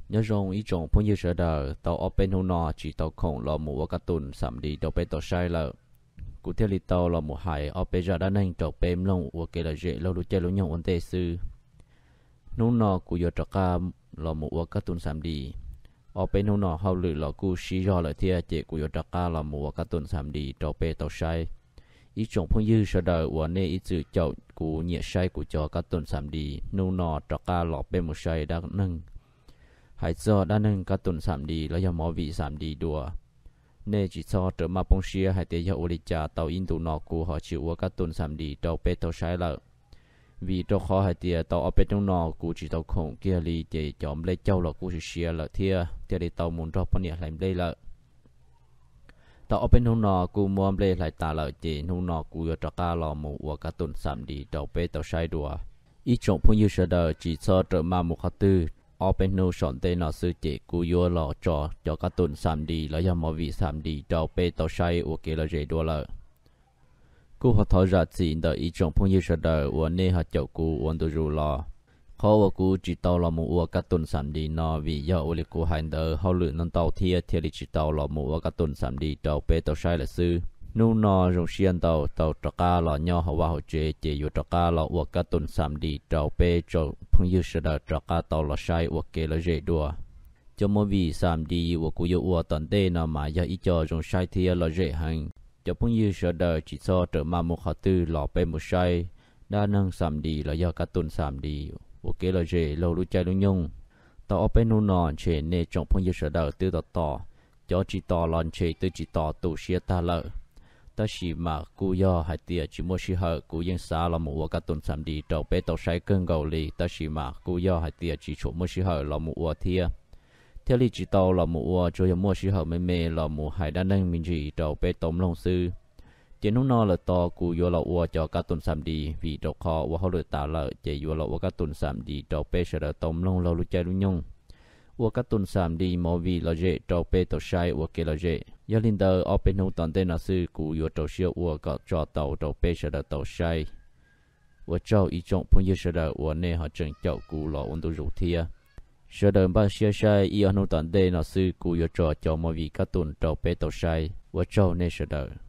Nyob zoo ib tsoom phooj ywg sawv daws, tau ob peb hnub no tsis tau khoom los mus ua kab tus xam dis rau peb tau saib lawm. Kuv thiaj li tau los mus hais ob peb zaj dab neeg rau peb mloog ua kev lom zem laug lub caij lub nyoog ua ntej xwb. Hnub no kuv yuav rov qab los mus ua kab tus xam dis. Ob peb hnub no hauj lwm los kuj sib zog lawm thiab ces kuv yuav rov qab los mus ua kab tus xam dis rau peb tau saib. Ib tsoom phooj ywg sawv daws uas nej ib txwm caum kuv nyiam saib kuv cov kab tus xam dis, hnub no rov qab los peb mus saib dab neeg hais txog dab neeg kab tus xam dis los yog movie xam dis dua. Nej tsis txhob rawm maj poob siab hais tias yog ua li cas tau ib ntus no kuv ho tsis ua kab tus xam dis rau peb tau saib lawm. Vim rau qhov hais tias tau ob peb hnub no kuv tsis tau khoom kiag li ces cov nplej caug los kuj siav siav lawm thiab thiaj li tau mus nrog poj niam hlais nplej lawm. Tau ob peb hnub no kuj muab nplej hlais tas lawm ces hnub no kuv yuav rov qab los mus ua kab tus xam dis rau peb tau saib dua. Ib tsoom phooj ywg sawv daws tsis txhob rawm maj mus qhov twg, ob peb hnub saum ntej no xwb ces kuv yuav los tso cov kab tus xam dis los yog movie xam dis rau peb tau saib ua kev lom zem dua lawm. Kuj ho thov zam txim ntawm ib tsoom phooj ywg sawv daws uas nej ho caum kuv ua ntu zus los. Qhov uas kuv tsis tau los mus ua kab tus xam dis no vim yog ua li kuv hais ntawd hauj lwm no ntau thiab thiaj li tsis tau los mus ua kab tus xam dis rau peb tau saib lawm xwb. Hnub no zoo siab ntau tau rov qab los nyob hauv vaj hauv tsev ces yuav rov qab los ua kab tus xam dis rau peb tsoom phooj ywg sawv daws rov qab tau los saib ua kev lom zem dua. Cov movie xam dis uas kuv yuav ua tom ntej no mas yog ib co zoo saib thiab lom zem heev. Cov phooj ywg sawv daws tsis txhob rawm maj mus qhov twg los peb mus saib dab neeg xam dis los yog kab tus xam dis ua kev lom zem laug lub caij lub nyoog. Tau ob peb hnub no ntshe nej tsoom phooj ywg sawv daws twb tos tos, cov tsis tos los ntshe twb tsis tos tu siab tag lawm. Tab sis mas kuj yog hais tias tsis muaj sij hawm, kuv yeej xav los mus ua kab tus xam dis rau peb tau saib kawg nkaus li, tab sis mas kuj yog hais tias tsis tshua muaj sij hawm los mus ua thiab, thiaj li tsis tau los mus ua, tsuas yog muaj sij hawm me me los mus hais dab neeg me ntsis rau peb tau mloog xwb. Ces hnub no lawm tod kuv yuav los ua cov kab tus xam dis vim rau qhov ua hauj lwm tas lawm ces yuav los ua kab tus xam dis rau peb sawv daws tau mloog laug lub caij lub nyoog. Ua kab tus xam dis movie lom zem rau peb tau saib ua kev lom zem. Yog li ntawd ob peb hnub tom ntej no xwb kuv yuav rau siab ua kom tso tau rau peb sawv daws tau saib. Ua tsaug ib tsoom phooj ywg sawv daws uas nej ho tseem caum kuv los ua ntu zus thiab. Sawv daws npaj siab saib ib ob hnub tom ntej no xwb kuv yuav tso cov movie kab tus rau peb tau saib. Ua tsaug nej sawv daws.